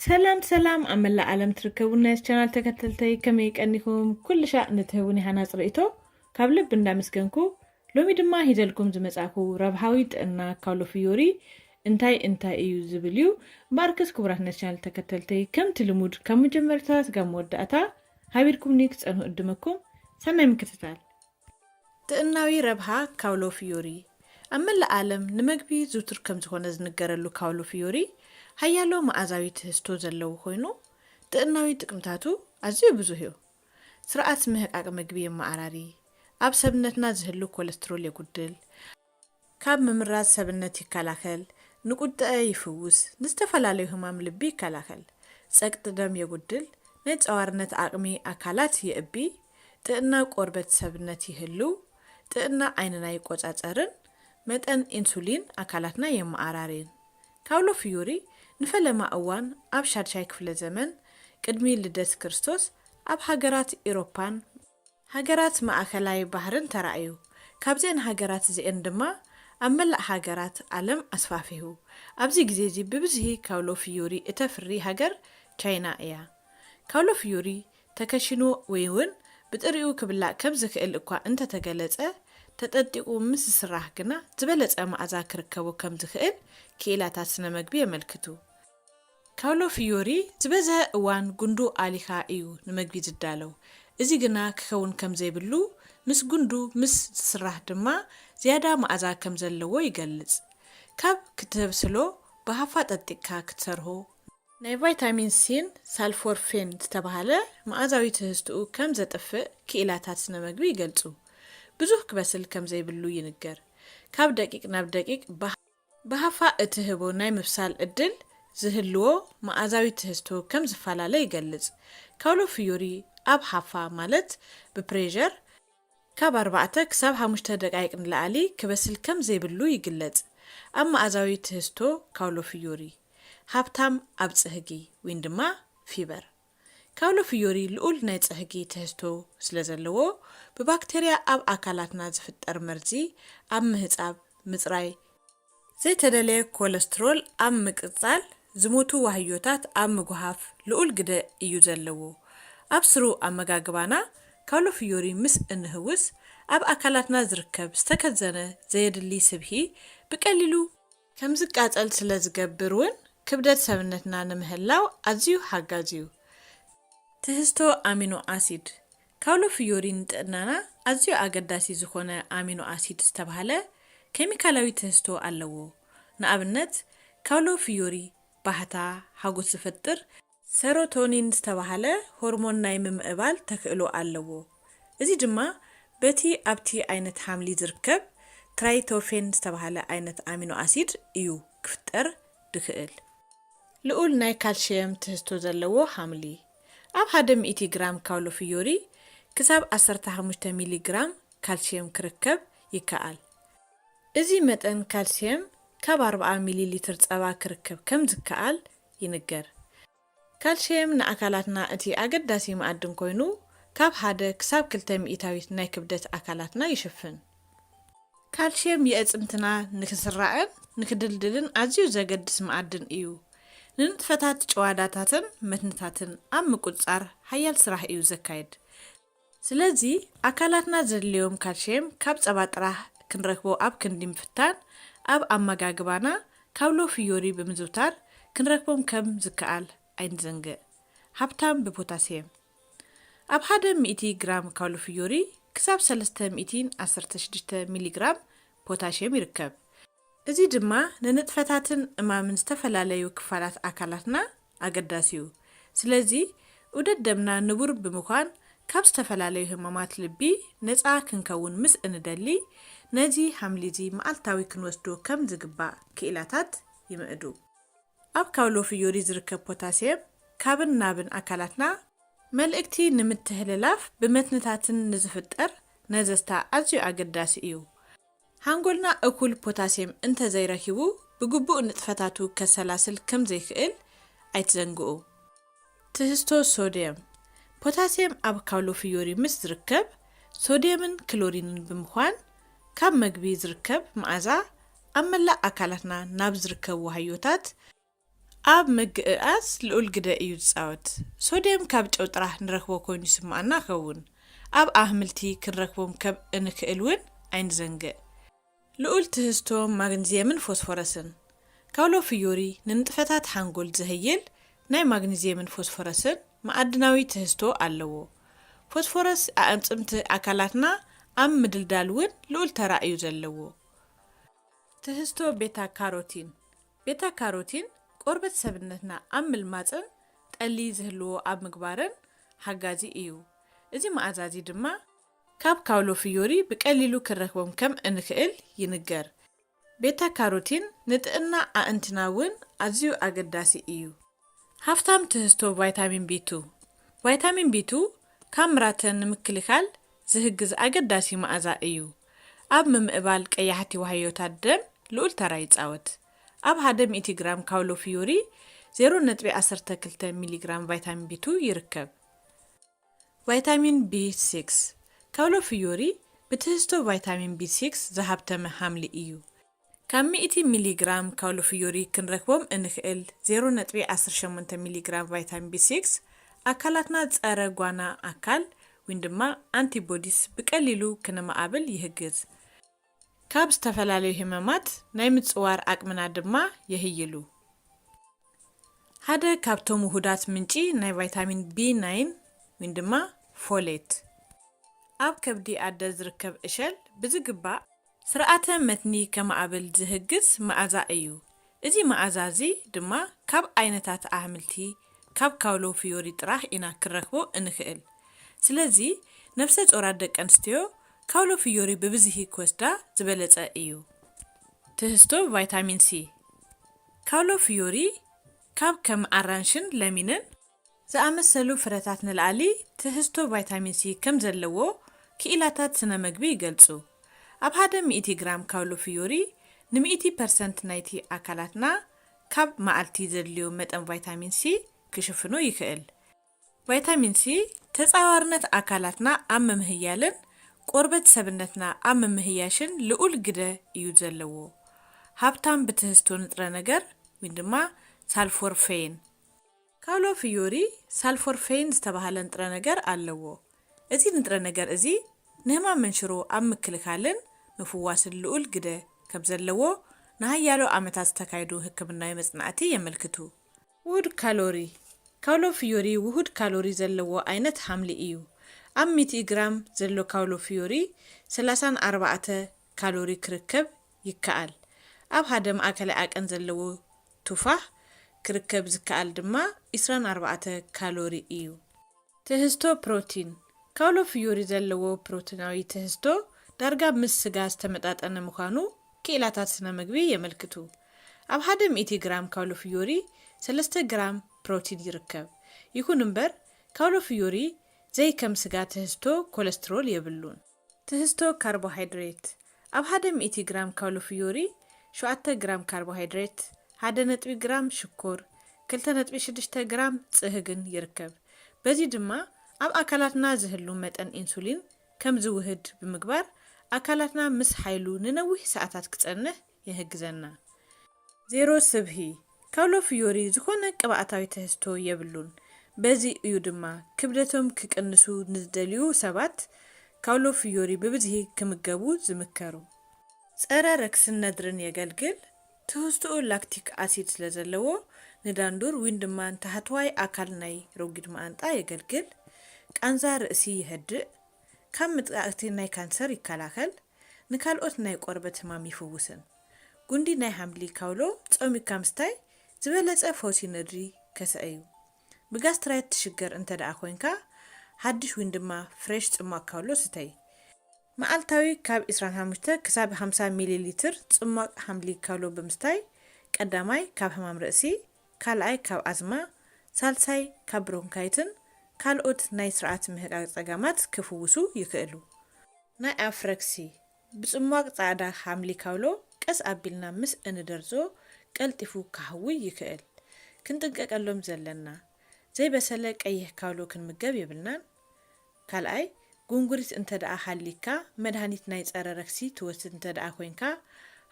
ሰላም ሰላም፣ ኣብ መላእ ዓለም ትርከቡ ናይ ቻናል ተከተልተይ ከመይ ቀኒኹም? ኩሉ ሻዕ ንትህቡኒ ሃናጽ ርእይቶ ካብ ልብ እንዳመስገንኩ፣ ሎሚ ድማ ሂዘልኩም ዝመጻኩ ረብሃዊ ጥዕና ካውሎ ፍዮሪ እንታይ እንታይ እዩ ዝብል እዩ። እምበኣርከስ ክቡራት ናይ ቻናል ተከተልተይ፣ ከምቲ ልሙድ ካብ መጀመርታ ስጋብ መወዳእታ ሃቢርኩምኒ ክጸንሁ እድመኩም። ሰናይ ምክትታል። ጥዕናዊ ረብሃ ካውሎ ፍዮሪ። ኣብ መላእ ዓለም ንመግቢ ዝውቱር ከም ዝኾነ ዝንገረሉ ካውሎ ፍዮሪ፣ ሓያሎ መኣዛዊ ትህዝቶ ዘለዎ ኮይኑ፣ ጥዕናዊ ጥቅምታቱ ኣዝዩ ብዙህ እዩ። ስርዓት ምህቃቅ መግቢ የመዓራሪ፣ ኣብ ሰብነትና ዝህሉ ኮለስትሮል የጉድል፣ ካብ ምምራዝ ሰብነት ይከላኸል፣ ንቁጠዐ ይፍውስ፣ ንዝተፈላለዩ ህማም ልቢ ይከላኸል፣ ጸቅጢ ደም የጉድል፣ ናይ ጸዋርነት ዓቅሚ ኣካላት የእቢ፣ ጥዕና ቆርበት ሰብነት ይህልው፣ ጥዕና ዓይንና ይቆጻጸርን መጠን ኢንሱሊን ኣካላትና የመዓራሪን። ካውሎ ፍዮሪ ንፈለማ እዋን ኣብ ሻድሻይ ክፍለ ዘመን ቅድሚ ልደት ክርስቶስ ኣብ ሃገራት ኤውሮፓን ሃገራት ማእከላይ ባሕርን ተራእዩ። ካብዘን ሃገራት እዚኤን ድማ ኣብ መላእ ሃገራት ዓለም ኣስፋፊሁ። ኣብዚ ግዜ እዚ ብብዝሂ ካውሎ ፍዮሪ እተፍሪ ሃገር ቻይና እያ። ካውሎ ፍዮሪ ተከሺኑ ወይ እውን ብጥሪኡ ክብላዕ ከም ዝኽእል እኳ እንተተገለጸ፣ ተጠጢቁ ምስ ዝስራሕ ግና ዝበለጸ መኣዛ ክርከቦ ከም ዝኽእል ክኢላታት ስነ መግቢ የመልክቱ። ካውሎ ፍዮሪ ዝበዝሀ እዋን ጉንዱ ኣሊኻ እዩ ንመግቢ ዝዳለው። እዚ ግና ክኸውን ከም ዘይብሉ፣ ምስ ጉንዱ ምስ ዝስራሕ ድማ ዝያዳ መኣዛ ከም ዘለዎ ይገልጽ። ካብ ክትብስሎ ብሃፋ ጠጢቅካ ክትሰርሆ፣ ናይ ቫይታሚን ሲን ሳልፎርፌን ዝተባህለ መኣዛዊ ትህዝትኡ ከም ዘጥፍእ ክኢላታት ስነ መግቢ ይገልጹ። ብዙህ ክበስል ከም ዘይብሉ ይንገር። ካብ ደቂቅ ናብ ደቂቅ ብሃ- ብሃፋ እትህቦ ናይ ምብሳል ዕድል ዝህልዎ መኣዛዊ ትህዝቶ ከም ዝፈላለ ይገልጽ። ካውሎ ፍዮሪ ኣብ ሃፋ ማለት ብፕሬሸር ካብ ኣርባዕተ ክሳብ ሓሙሽተ ደቃይቅ ንላዕሊ ክበስል ከም ዘይብሉ ይግለጽ። ኣብ መኣዛዊ ትህዝቶ ካውሎ ፍዮሪ ሃብታም ኣብ ጽህጊ ዊን ድማ ፊበር። ካውሎ ፍዮሪ ልኡል ናይ ጽህጊ ትህዝቶ ስለ ዘለዎ፣ ብባክተርያ ኣብ ኣካላትና ዝፍጠር መርዚ ኣብ ምህጻብ፣ ምጽራይ፣ ዘይተደለየ ኮለስትሮል ኣብ ምቅጻል፣ ዝሞቱ ዋህዮታት ኣብ ምጉሃፍ ልኡል ግደ እዩ ዘለዎ። ኣብ ስሩ ኣመጋግባና ካውሎ ፍዮሪ ምስ እንህውስ፣ ኣብ ኣካላትና ዝርከብ ዝተከዘነ ዘየድሊ ስብሒ ብቀሊሉ ከም ዝቃጸል ስለ ዝገብር እውን ክብደት ሰብነትና ንምህላው ኣዝዩ ሓጋዚ እዩ። ትህዝቶ ኣሚኖ ኣሲድ። ካውሎ ፍዮሪ ንጥዕናና ኣዝዩ ኣገዳሲ ዝኾነ ኣሚኖ ኣሲድ ዝተባህለ ኬሚካላዊ ትህዝቶ ኣለዎ። ንኣብነት፣ ካውሎ ፍዮሪ ባህታ፣ ሓጎስ ዝፈጥር ሰሮቶኒን ዝተባህለ ሆርሞን ናይ ምምዕባል ተኽእሎ ኣለዎ። እዚ ድማ በቲ ኣብቲ ዓይነት ሓምሊ ዝርከብ ትራይቶፌን ዝተባህለ ዓይነት ኣሚኖ ኣሲድ እዩ ክፍጠር ድኽእል። ልኡል ናይ ካልሽየም ትህዝቶ ዘለዎ ሓምሊ። ኣብ ሓደ ሚእቲ ግራም ካውሎ ፍዮሪ ክሳብ ዓሰርተ ሓሙሽተ ሚሊ ግራም ካልሽየም ክርከብ ይከኣል። እዚ መጠን ካልሲየም ካብ ኣርብዓ ሚሊ ሊትር ጸባ ክርከብ ከም ዝከኣል ይንገር። ካልሲየም ንኣካላትና እቲ ኣገዳሲ መኣድን ኮይኑ፣ ካብ ሓደ ክሳብ ክልተ ሚእታዊት ናይ ክብደት ኣካላትና ይሽፍን። ካልሲየም የዕጽምትና ንክስራዕን ንክድልድልን ኣዝዩ ዘገድስ መኣድን እዩ። ንንጥፈታት ጭዋዳታትን መትንታትን ኣብ ምቁጽጻር ሓያል ስራሕ እዩ ዘካይድ። ስለዚ ኣካላትና ዘድልዮም ካልሽየም ካብ ጸባ ጥራሕ ክንረክቦ ኣብ ክንዲ ምፍታን፣ ኣብ ኣመጋግባና ካውሎ ፍዮሪ ብምዝውታር ክንረክቦም ከም ዝከኣል ኣይንዘንግዕ። ሃብታም ብፖታስየም። ኣብ ሓደ ሚእቲ ግራም ካውሎ ፍዮሪ ክሳብ ሰለስተ ሚእትን ዓሰርተ ሽዱሽተ ሚሊ ግራም ፖታሽየም ይርከብ። እዚ ድማ ንንጥፈታትን እማምን ዝተፈላለዩ ክፋላት ኣካላትና ኣገዳሲ እዩ። ስለዚ ዑደት ደምና ንቡር ብምዃን ካብ ዝተፈላለዩ ህማማት ልቢ ነጻ ክንከውን ምስ እንደሊ፣ ነዚ ሓምሊ እዚ መዓልታዊ ክንወስዶ ከም ዝግባእ ክኢላታት ይምዕዱ። ኣብ ካውሎ ፍዮሪ ዝርከብ ፖታስየም ካብን ናብን ኣካላትና መልእክቲ ንምትሕልላፍ ብመትንታትን ንዝፍጠር ነዘስታ ኣዝዩ ኣገዳሲ እዩ። ሓንጎልና እኹል ፖታስየም እንተዘይረኪቡ ብግቡእ ንጥፈታቱ ከሰላስል ከም ዘይክእል ኣይትዘንግኡ። ትህዝቶ ሶድየም። ፖታስየም ኣብ ካውሎ ፍዮሪ ምስ ዝርከብ ሶድየምን ክሎሪንን ብምዃን ካብ መግቢ ዝርከብ መኣዛ ኣብ መላእ ኣካላትና ናብ ዝርከቡ ዋህዮታት ኣብ ምግእኣስ ልኡል ግደ እዩ ዝጻወት። ሶድየም ካብ ጨው ጥራሕ ንረኽቦ ኮይኑ ይስምዓና ኸውን። ኣብ ኣህምልቲ ክንረኽቦም ከም እንክእል እውን ኣይንዘንግእ። ልኡል ትህዝቶ ማግኒዝየምን ፎስፎረስን። ካውሎ ፍዮሪ ንንጥፈታት ሓንጎል ዘህይል ናይ ማግኒዝየምን ፎስፎረስን መኣድናዊ ትህዝቶ ኣለዎ። ፎስፎረስ ኣዕጽምቲ ኣካላትና ኣብ ምድልዳል እውን ልኡል ተራ እዩ ዘለዎ። ትህዝቶ ቤታ ካሮቲን። ቤታ ካሮቲን ቆርበት ሰብነትና ኣብ ምልማጽን ጠሊ ዝህልዎ ኣብ ምግባርን ሓጋዚ እዩ። እዚ መኣዛ እዚ ድማ ካብ ካውሎ ፍዮሪ ብቀሊሉ ክንረኽቦም ከም እንኽእል ይንገር። ቤታ ካሮቲን ንጥዕና ኣእንትና እውን ኣዝዩ ኣገዳሲ እዩ። ሃፍታም ትህዝቶ ቫይታሚን ቢ ቱ። ቫይታሚን ቢ ቱ ካብ ምራተ ንምክልኻል ዝህግዝ ኣገዳሲ መኣዛ እዩ። ኣብ ምምእባል ቀያሕቲ ዋህዮታት ደም ልኡል ተራ ይጻወት። ኣብ ሓደ ሚእቲ ግራም ካውሎ ፍዮሪ ዜሮ ነጥቢ ዓሰርተ ክልተ ሚሊግራም ቫይታሚን ቢ ቱ ይርከብ። ቫይታሚን ቢ ሲክስ። ካውሎ ፍዮሪ ብትህዝቶ ቫይታሚን ቢ ሲክስ ዝሃብተመ ሓምሊ እዩ። ካብ ሚእቲ ሚሊግራም ካውሎ ፍዮሪ ክንረክቦም እንክእል ዜሮ ነጥቢ ዓሰርተ ሸሞንተ ሚሊግራም ቫይታሚን ቢ ሲክስ ኣካላትና ጸረ ጓና ኣካል ወይን ድማ ኣንቲቦዲስ ብቀሊሉ ክነማኣብል ይህግዝ። ካብ ዝተፈላለዩ ህመማት ናይ ምጽዋር ዓቅምና ድማ የህይሉ። ሓደ ካብቶም ውሁዳት ምንጪ ናይ ቫይታሚን ቢ ናይን ወይን ድማ ፎሌት ኣብ ከብዲ ኣደ ዝርከብ እሸል ብዝግባእ ስርዓተ መትኒ ከማዕብል ዝህግዝ መኣዛ እዩ። እዚ መኣዛ እዚ ድማ ካብ ዓይነታት ኣሕምልቲ ካብ ካውሎ ፍዮሪ ጥራሕ ኢና ክንረክቦ እንክእል። ስለዚ ነፍሰ ጾራት ደቂ ኣንስትዮ ካውሎ ፍዮሪ ብብዝሒ ክወስዳ ዝበለጸ እዩ። ትህዝቶ ቫይታሚን ሲ። ካውሎ ፍዮሪ ካብ ከም ኣራንሽን ለሚንን ዝኣመሰሉ ፍረታት ንላዕሊ ትህዝቶ ቫይታሚን ሲ ከም ዘለዎ ክኢላታት ስነ መግቢ ይገልጹ። ኣብ ሓደ ሚእቲ ግራም ካውሎ ፍዮሪ ንሚእቲ ፐርሰንት ናይቲ ኣካላትና ካብ መዓልቲ ዘድልዮ መጠን ቫይታሚን ሲ ክሽፍኖ ይኽእል። ቫይታሚን ሲ ተጻዋርነት ኣካላትና ኣብ ምምህያልን ቆርበት ሰብነትና ኣብ ምምህያሽን ልኡል ግደ እዩ ዘለዎ። ሃብታም ብትህዝቶ ንጥረ ነገር ወይን ድማ ሳልፎርፌን። ካውሎ ፍዮሪ ሳልፎርፌን ዝተባህለ ንጥረ ነገር ኣለዎ። እዚ ንጥረ ነገር እዚ ንህማም መንሽሮ ኣብ ምክልካልን ምፍዋስን ልኡል ግደ ከም ዘለዎ ንሃያሎ ዓመታት ዝተካየዱ ሕክምናዊ መጽናዕቲ የመልክቱ። ውሁድ ካሎሪ። ካውሎ ፍዮሪ ውሁድ ካሎሪ ዘለዎ ዓይነት ሓምሊ እዩ። ኣብ ሚእቲ ግራም ዘሎ ካውሎ ፍዮሪ ሰላሳን ኣርባዕተ ካሎሪ ክርከብ ይከኣል። ኣብ ሓደ ማእከላይ ዓቀን ዘለዎ ቱፋሕ ክርከብ ዝከኣል ድማ ዕስራን ኣርባዕተ ካሎሪ እዩ። ትህዝቶ ፕሮቲን። ካውሎ ፍዮሪ ዘለዎ ፕሮቲናዊ ትህዝቶ ዳርጋ ምስ ስጋ ዝተመጣጠነ ምዃኑ ክኢላታት ስነ መግቢ የመልክቱ። ኣብ ሓደ ሚእቲ ግራም ካውሎ ፍዮሪ ሰለስተ ግራም ፕሮቲን ይርከብ። ይኹን እምበር ካውሎ ፍዮሪ ዘይከም ስጋ ትህዝቶ ኮለስትሮል የብሉን። ትህዝቶ ካርቦሃይድሬት። ኣብ ሓደ ሚእቲ ግራም ካውሎ ፍዮሪ ሸውዓተ ግራም ካርቦሃይድሬት፣ ሓደ ነጥቢ ግራም ሽኮር፣ ክልተ ነጥቢ ሽዱሽተ ግራም ጽህግን ይርከብ። በዚ ድማ ኣብ ኣካላትና ዝህሉ መጠን ኢንሱሊን ከም ዝውህድ ብምግባር ኣካላትና ምስ ሓይሉ ንነዊሕ ሰዓታት ክጸንሕ ይሕግዘና። ዜሮ ስብሒ። ካውሎ ፍዮሪ ዝኾነ ቅብኣታዊ ትህዝቶ የብሉን። በዚ እዩ ድማ ክብደቶም ክቅንሱ ንዝደልዩ ሰባት ካውሎ ፍዮሪ ብብዝሒ ክምገቡ ዝምከሩ። ጸረ ረክስን ነድርን የገልግል። ትህዝትኡ ላክቲክ ኣሲድ ስለ ዘለዎ ንዳንዱር ወይን ድማ ንታሕተዋይ ኣካል ናይ ረጒድ መኣንጣ የገልግል። ቃንዛ ርእሲ ይህድእ። ካብ መጥቃዕቲ ናይ ካንሰር ይከላኸል። ንካልኦት ናይ ቆርበት ህማም ይፍውስን። ጉንዲ ናይ ሓምሊ ካውሎ ጸሚካ ምስታይ ዝበለጸ ፈውሲ ነድሪ ከስዐ እዩ። ብጋስትራይት ትሽገር እንተ ደኣ ኮይንካ ሓድሽ ወይን ድማ ፍሬሽ ጽሟቕ ካውሎ ስተይ። መዓልታዊ ካብ ዕስራን ሓሙሽተ ክሳብ ሓምሳ ሚሊ ሊትር ጽሟቕ ሓምሊ ካውሎ ብምስታይ ቀዳማይ ካብ ሕማም ርእሲ፣ ካልኣይ ካብ ኣዝማ፣ ሳልሳይ ካብ ብሮንካይትን ካልኦት ናይ ስርዓት ምህቃቅ ጸገማት ክፍውሱ ይኽእሉ። ናይ ኣፍ ረክሲ። ብጽሟቕ ጻዕዳ ሓምሊ ካውሎ ቀስ ኣቢልና ምስ እንደርዞ ቀልጢፉ ክሃውይ ይኽእል። ክንጥንቀቀሎም ዘለና፣ ዘይበሰለ ቀይሕ ካውሎ ክንምገብ የብልናን። ካልኣይ፣ ጉንጉሪት እንተ ደኣ ሃሊካ፣ መድሃኒት ናይ ጸረ ረክሲ ትወስድ እንተ ደኣ ኮይንካ፣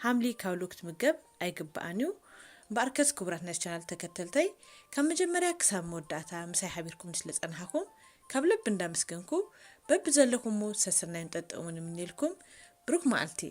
ሓምሊ ካውሎ ክትምገብ ኣይግብኣን እዩ። እምበኣርከስ ክቡራት ናይ ቻናል ተከተልተይ፣ ካብ መጀመርያ ክሳብ መወዳእታ ምሳይ ሓቢርኩም ስለ ጸናሕኩም ካብ ልቢ እንዳመስገንኩ፣ በብዘለኹሞ ሰስርናይን ጠጠውን እምነልኩም። ብሩክ መዓልቲ።